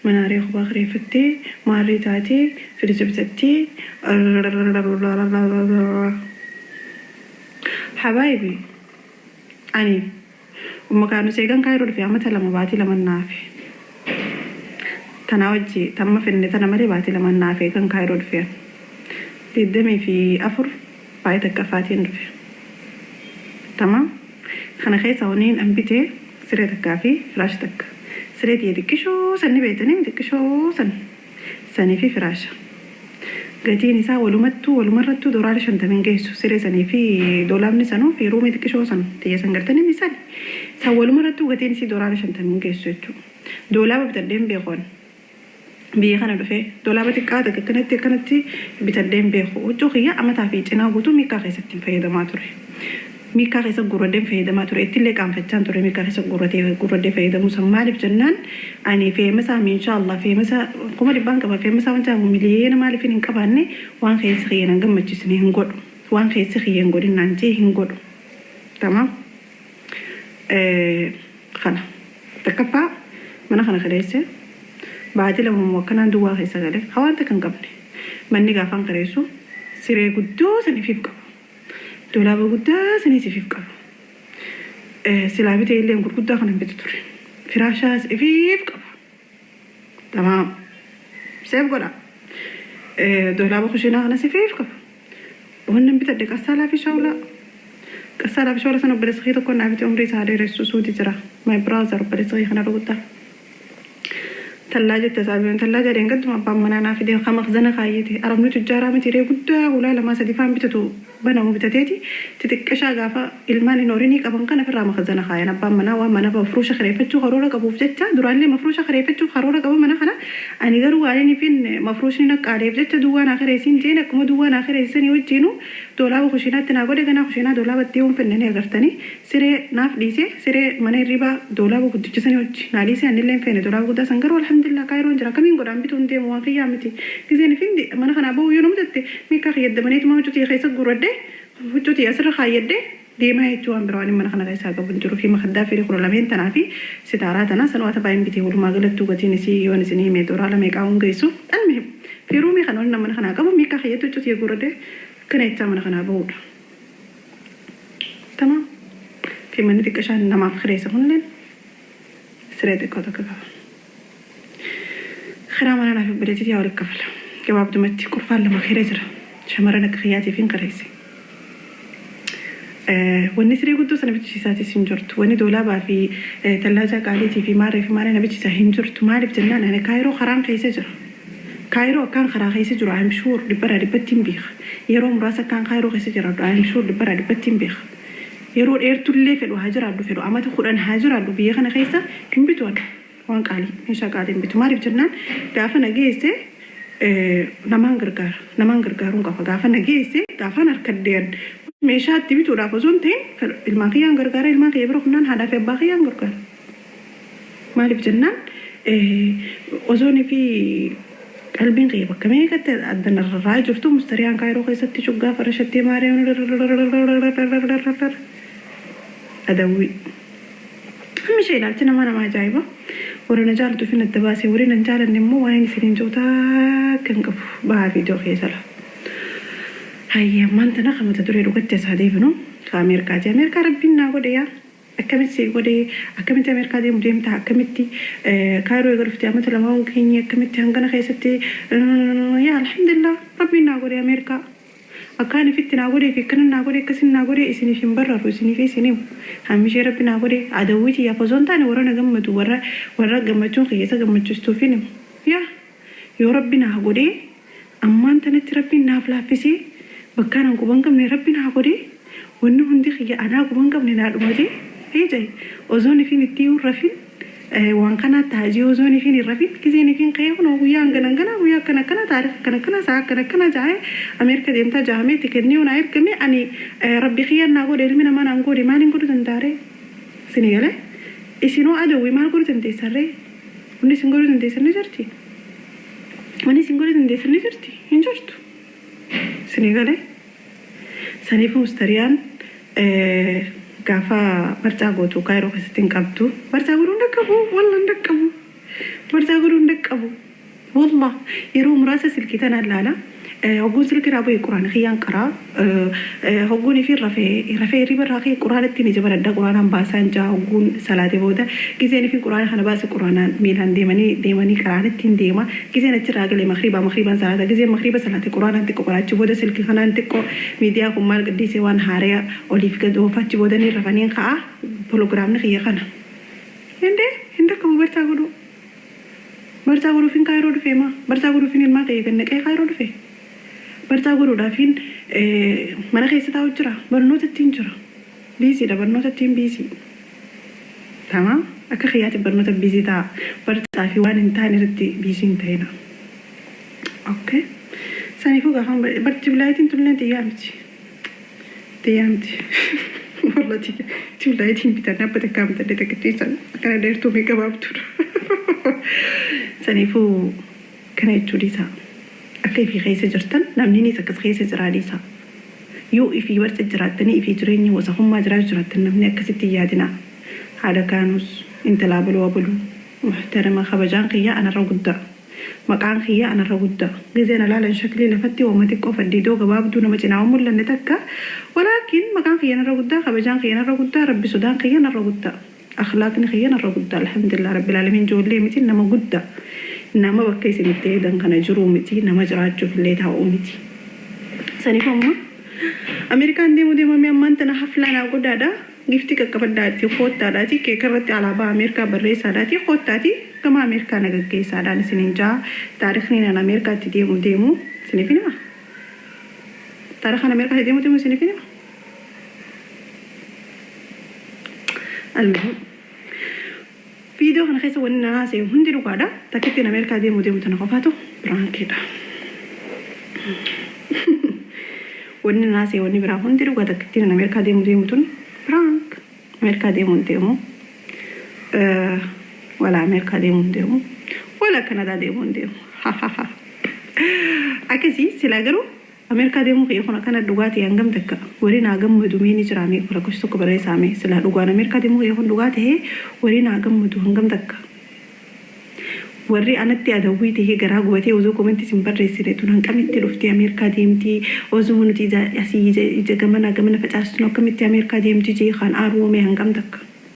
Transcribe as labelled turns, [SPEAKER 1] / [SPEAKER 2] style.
[SPEAKER 1] Mana haree kophaa kireeffattee maarree taatee firija bitattee. Habaaybi, ani umma kaanus eegan Kaayiroo dhufe amata 2 baatii 2 naafe. Tanaa wajji tamma finne tana malee baatii 2 naafe eegan Kaayiroo dhufe. 24 baay'ee takkaffaatiin dhufe. Tamaam. Kana keessa waniin an bite siree takkaa fi firaasha takka. Siree tiyya xiqqishoo san ni beektanii xiqqishoo san sanii fi firaasha. Gatiin isaa walumattuu walumarrattuu doolaara 50 hin geessu. Siree sanii fi doolaabni sanuu fi ruumii xiqqishoo san tiyya san gartanii mi sani. San walumarrattuu gatiin isii doolaara 50 hin geessu jechuudha. Doolaaba bitadhee hin beeku ani. Biyya kana dhufee dolaaba xiqqaa takka akkanatti akkanatti bitadhee hin beeku. Huccuu kiyya amataa fi cinaa guutuu miikkaa keessatti hin fayyadamaa ture. Miikkaa keessa guurradheen fayyadamaa ture. Ittillee qaanfachaan ture miikkaa keessa guurratee guurradhee fayyadamuu san. Maaliif jennaan ani feemasaa mi inshaa Allah feemasa 100,000 qaba feemasaa waan jaamu miliyeena maaliifin hin qabaanne waan keessi kiyya nan gammachisne hin godhu. Waan keessi kiyya hin godhin naan jee hin godhu. Tamaam. Kana. Takkaffaa mana kana kireesse baatii 2 immoo akkanaan duwwaa keessa gale ka waan takka hin qabne. Manni gaafan kireessu siree guddoo san ifiif qaba. Dolaaba guddaa saniis ifiif qaba. Silaa bitee illeen gurguddaa kana hin bitu ture. Firaashaas ifiif qaba. Tamaam. Seef godha. Dolaaba kushiinaa kanas ifiif qaba. Wannan bitadhe qassaalaa fi shaawlaa. Qassaalaa fi shaawlaa sana obboleessa kiyya tokko naa bite, umrii isaa haa dheeressu, suuti jira. My brother, obboleessa kiyya kanarra guddaa. Tallaa jette isaa biyoon tallaa jedheen gadduma abbaan manaa naa fide ka makzana kaayyate. Arabni tujjaaraa miti ree, guddaa hulaa lamaa sadi faan bitatu banamu bitateeti xixiqqashaa gaafa ilmaan hin horinii qaban kana ofirraa makzana kaayan. Abbaan manaa waan mana mafruusha kireeffachuu karoora qabuuf jecha, duraallee mafruusha kireeffachuuf karoora qaba mana kana. Ani garuu waan inni fin mafruushni na qaaleef jecha duwwaa naa kireessiin jeen. Akkuma duwwaa naa kireessisanii wajjiinu doolaaba kushiinaatti naa godhe. Ganaa kushiinaa doolaaba itti yoon finne ni agartanii. Siree naaf dhiise, siree mana hirribaa doolaaba guddicha sanii wajji naa dhiise. Anillee hin feene doolaaba guddaa san, garuu alhamdulillah Kaayiroon jira, akkamiin godha, an bituu hin deemu, waan kiyyaa miti. Gizeen ifin mana kanaa ba'uu yoo na mudatte meeqaa kiyya dabaneetuma huccuu tiyya keessa guurradhe, huccuu tiyya asirra kaayyadhe deemaa jechuu. Waan biraa waan mana kana keessaa qabu hin jiru fi makaddaa firii kudha lameen tanaa fi sitaaraa tana san waata baay'een bitee. Walumaa galattuu gatiin isii yoon isin hime doolaara meeqaa hin geessu. Almuhim, fi ruumii kana wanni mana kanaa qabu meeqaa kiyyatti huccuu tiyya guurradhe kana jechaa mana kanaa ba'uudha. Tamaam. Fi manni xiqqashaan namaaf kireessa kunilleen siree xiqqoo takka qaba. Kiraa manaa naaf obboleettii tiyyaa walitti kafala. Gabaabdumatti qurfaan 2 kira jira. Shamarran akka kiyyaatiif hin kireesse. Wanni siree guddoo sana bichisiisaatis hin jirtu. Wanni doolaabaa fi tallaajaa qaaliitii fi maarree fi maarree na bichisaa hin jirtu. Maaliif jennaan ani Kaayiroo karaan keessa jira. Kaayiroo akkaan karaa keessa jiru, I'm sure, dhibbarraa dhibbatti hin beeka. Yeroo muraasa akkaan Kaayiroo keessa jiraadhu, I'm sure, dhibbarraa dhibbatti hin beeka. Yeroo dheertullee fedhu haa jiraadhu, fedhu amata 10 haa jiraadhu biyya kana keessa, hin bitu ani. Waan qaalii, meeshaa qaalii hin bitu. Maaliif jennaan gaafa na geesse namaan gargaara. Namaan gargaaruun qaba. Gaafa na geesse gaafaan harkaddean meeshaa itti bituudhaaf osoo hin ta'in ilmaan kiyyaan gargaara, ilmaan kiyya bira kunnaan haadhaa fi abbaa kiyyaan gargaara. Maaliif jennaan osoon fi qalbiin kiyya bakka meeqatti adda narraa jirtu mustariyaan Kaayiroo keessatti cuggaa farashattee maariyaam adawwii. Hammi ishee ilaalchi namaa nama ajaa'iba. Warra na jaalatuuf hin adda baase, warri na hin jaalanne immoo waan inni isiniin jiru takka hin qabu. Bahaa viidiyoo keessa la. Hayyee, ammaan tana kan mata duree dhugatti as haa deebinu. Ka Ameerikaati. Ameerikaa rabbiin naa godhe yaa. Akkamitti si godhe? Akkamitti Ameerikaa deemu deemta? Akkamitti Kaayiroo eega dhufte amata 2 hin geenye, akkamitti hangana keessatti? Yaa alhamdulillah, rabbiin naa godhe Ameerikaa. Akkaan ifitti naa godhee fi akkana naa godhe, akkasin naa godhe isiniif hin barraru, isiniif isin himu. Hammi ishee rabbi naa godhe adawwii tiyyaaf osoo hin taane warra na gammadu, warra gammachuun kiyya isa gammachiistuuf hin himu. Yaa yoo rabbi naa godhee ammaan tanatti rabbiin naaf laaffisee bakkaan an quba hin qabne rabbi naa godhee wanni hundi kiyya anaa quba hin qabne naa dhumatee ee jahe osoon ifin itti hin rafin waan kanaa ta'a jee osoon ifin hin rafin gizeen ifin ka'ee kunoo guyyaa hangana hanganaa, guyyaa akkana akkanaa, taarika akkana akkanaa, sa'a akkana akkanaa jaa'ee Ameerika deemtaa jahamee itti kennee yoo naa ergame, ani rabbi kiyyaan naa godhe, ilmi namaa naan godhe, maaliin godhuu danda'a ree? Isinii galee? Isinoo adawwi maal godhuu dandeessan ree? Wanni isin godhuu dandeessan ni jirti? Wanni isin godhuu dandeessan ni jirti? Hin jirtu. Isinii galee? Saniifuu mustariyaan gaafa barcaa gootu Kaayiroo keessatti hin qabdu. Barcaa godhuu hin dhaqqabu. Walla hin dhaqqabu. Barcaa godhuu hin dhaqqabu. Wallah yeroo muraasa silkii tanaan laala. Hogguun silkii irraa bu'e quraana kiyyaan qaraa. Hogguun ifin rafee rafee hirriba irraa ka'e quraana ittiin ija banadha, quraanaan baasaan jaa. Hogguun salaate booda gizeen ifin quraana kana baase quraanaan miilaan deemanii deemanii qaraan ittiin deema. Gizeen achirraa gale makriibaa, makriibaan salaata. Gizeen makriiba salaate quraanaan xiqqoo qora. Achi booda silkii kanaan xiqqoo miidiyaa kun maal gadhiisee waan haaraya oliif gad oofa. Achi booda niin rafa, niin ka'a. Polograamni kiyya kana. Indee hin rakkabu barcaa godhuu. Barcaa godhuufin Kaayiroo dhufee maa? Barcaa godhuufin ilmaan kiyya gad naqee Kaayiroo dhufe? Barcaa godhuudhaafin mana keessa taa'u jira? Barnootattiin jira. Biiziidha, barnootattiin biizii. Tamaam? Akka kiyyaatti barnoota biizii ta'a. Barcaa fi waan hin taane irratti biizii hin ta'ina. Okay. Saniifuu gaafan bar tiblaayitiin tulleen xiyyaa miti. Xiyyaa miti. Wallah tiyya tiblaayitiin bitanne abba takkaa bitadhe takkittiin san akkana dheertuu fi gabaabduudha. Saniifuu kana jechuu dhiisaa. Akka ifii keessa jirtan namninis akkas keessa jiraa dhiisaa. Yoo ifii barca jiraattanii ifii jireenya wasakummaa jiraachuu jiraattan namni akkasitti hin yaadinaa. Haadha kaanus intala abaluu abaluu muhtarama kabajaan kiyyaa anarra guddaa. Maqaan kiyya anarra gudda. Gizee na laalan shaklii lafatti woma xiqqoo faddiidoo gabaabduu nama cinaa hin mullanne takka. Walaakin maqaan kiyya narra guddaa, kabajaan kiyya narra guddaa, Rabbi sodaan kiyya narra gudda. Akhlaaqni kiyya narra gudda. Alhamdulillah Rabbil Aalamiin joollee miti nama gudda. Nama bakka isin itti eeydan kana jiruu miti, nama jiraachuuf illee taa'uu miti. Saniif amma Ameerikaan deemuu deema mee ammaan tana haflaa naa godhaadha. Giftii qaqqabadhaatii koottaadhaatii keeka irratti alaabaa Ameerikaa barreessaadhaatii koottaatii gama Ameerikaa na gaggeessaadhaan isiniin ja'a. Taarikhniin an Ameerikaatti deemu deemu isiniif hin hima. Taarikhaan Ameerikaatti deemu deemu isiniif hin hima. Almuhim. Viidiyoo kana keessa wanni na haasa'e hundi dhugaadha. Takkittiin Ameerikaa deemu deemu tana qofaatu piraankiidha. Wanni na haasa'e wanni biraa hundi dhugaa, takkittiin Ameerikaa deemu deemu tun prank. Ameerikaa deemu hin deemu. Wala Ameerikaa deemu hin deemu. Wala Kanadaa deemu hin deemu. Akkasii silaa garuu Ameerikaa deemuu kiyya kun akkana dhugaa ta'e hangam takka warri naa gammadu mee ni jiraa? Mee lakkoofsa tokko barreessaa mee. Silaa dhugaan Ameerikaa deemuu kiyya kun dhugaa ta'e warri naa gammadu hangam takka? Warri anatti adawwii tahee garaa gubatee osoo komentis hin barreessine, tun hanqamitti dhuftee Ameerikaa deemti, osuma nuti ija asii ija ija gamana gamana facaastunu akkamitti Ameerikaa deemti jee kaan aaruu mee hangam takka?